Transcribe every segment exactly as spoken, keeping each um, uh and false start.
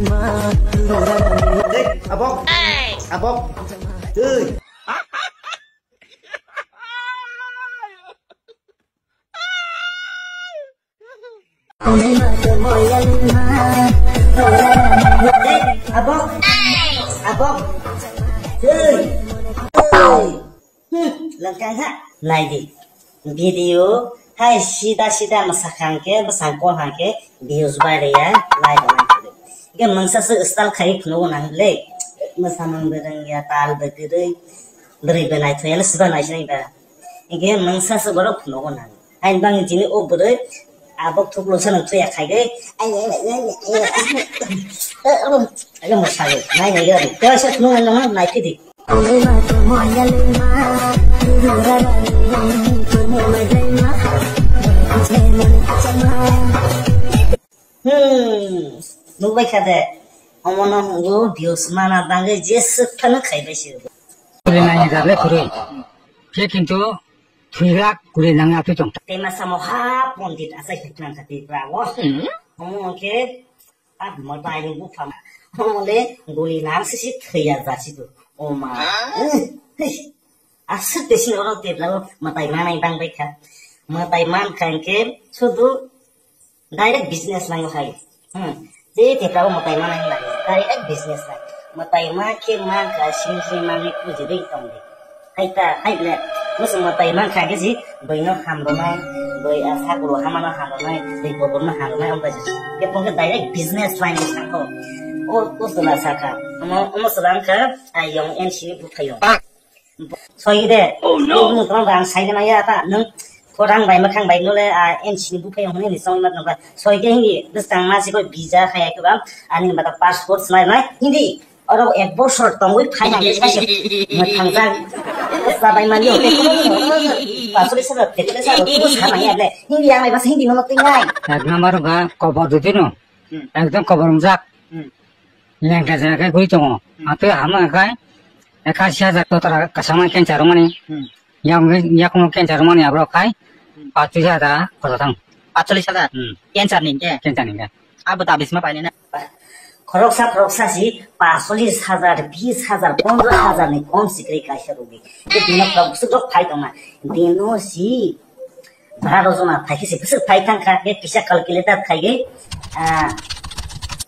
Hey, abok. Abok. Hey. Hey, abok. Abok. Hey. Hey. Hmm, langkang ha. Nai di. Video hai sida sida masakha hwnkhe, bwsang call hwnkhe, views bai rwya, like rwya. Hwnkhe mungsa se style khai phunukgo nang le. Mwsamung bo rwngya, tal bo kwrwi, bwrwi bo naithok ya le, swba naisinai ba. Hwnkhe mungsa se borok phunukgo nang. Hain bangni jini o bwrwi, abok thuklo sanang thuya khai ge. Ai, ai, ai, ai, ai. Ai, mo sago. Nai, nai, nai. Tei sa phunukgo nang, nai phidi. Hmm, nukbai kha de. Omono hwngo views mana bagwi je swk phano khaibai se. Kule nai ni dale khurui. Khe kintu thwilak kule nang atwi tong. Tema samo ha pondit asai khwtwlang kha tei bra o. Hmm. Omo khe Ah, mwtai ni buphang. Omo le guli nang sisi thwiya jasibo. O ma. Aswk de sini oro tepla o mwtai manai bang bai kha. Mwtai man kha hwnkhe sudu direct business nang hai. Hmm. Je tepla o mwtai manai nang. Direct business nang. Mwtai ma khe man kha sini sini manai kuji dei tong de. Hai ta, hai le. Musu mwtai man kha khe si, bwino hamrwnai, bwi, ah, sakulu hamano hamrwnai, bwi koborno hamrwnai, wng bai si. Khe bo khe direct business line ni sakho. O, o chwla sakha. Omo, omo chwla wngkha, ah, yong N C ni buphayung. Soi de. Oh, no. Nwng tong rang sai gana ya ta, nwng ko rang bai makhang bai nole, ah, N C ni buphayung hwnwi ni song mat nokha. Soi de hindi, bwskang ma si ko visa khaya khe ba, ani mata passport slai nai, hindi. Oro ek bosor tongwi phaina hwnkhe kaisa mwthangjak. Sabai mani hwnkhe pasuri sara tekle sara tubu samani able. Hindi yang bai basa hindi nono twi nai. Ek number ga kobor dutino. Hmm. Ekdom kobor wngjak. Hmm. Lengka jengka gwi tongo. Hmm. Atwi hama khai ekasi hajar totra kasama kenchar mani. Hmm. Yang, yang kuno kenchar mani abrok khai. Hmm. Pachis hajar koto thang. Pachis hajar? Hmm. Kenchar ni ke? Kenchar ni ke. Abo tabis ma paini na. Khoroksa khoroksa si pacholish hajar, bish hajar, pondro hajar ni kom sikri kaisa rugi. Ke dino khorok bwswk rok phai tongna. Dino si baro jona phai khe si bwswk phai thang kha, ke kisa calculator khai ge, ah,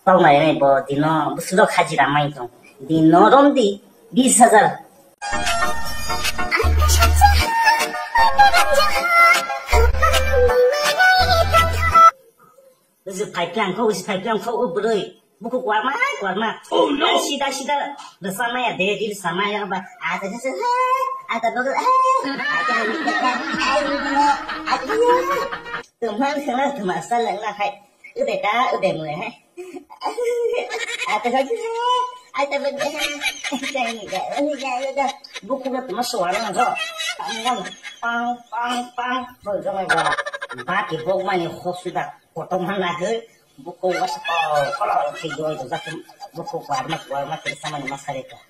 tong nai bo dino bwswk rok hajira mai tong. Dino romdi bish hajar. Wisi phai phlang kho, wisi phai phlang kho, o bwrwi. Bukhuk warma, warma. Oh, no. Sida, sida. Rwsa maya, de, de, rwsa maya, ba. Ata, ata, ata, ata, ata, ata, ata, ata, Tumhan khna, tuma sa lang na hai. Ude ka, ude mu hai. Ata, ata, ata, ata, ata, ata, ata, Bukhuk na tuma suara na ro. Pang, pang, pang, pang. Bo, jong, ba. Ba, ki, bok, mani, khok, suda. Kotom han lagwi, buko wasa kolor kolor khe doi dojak khe, buko warma warma khe samani ma sari kha.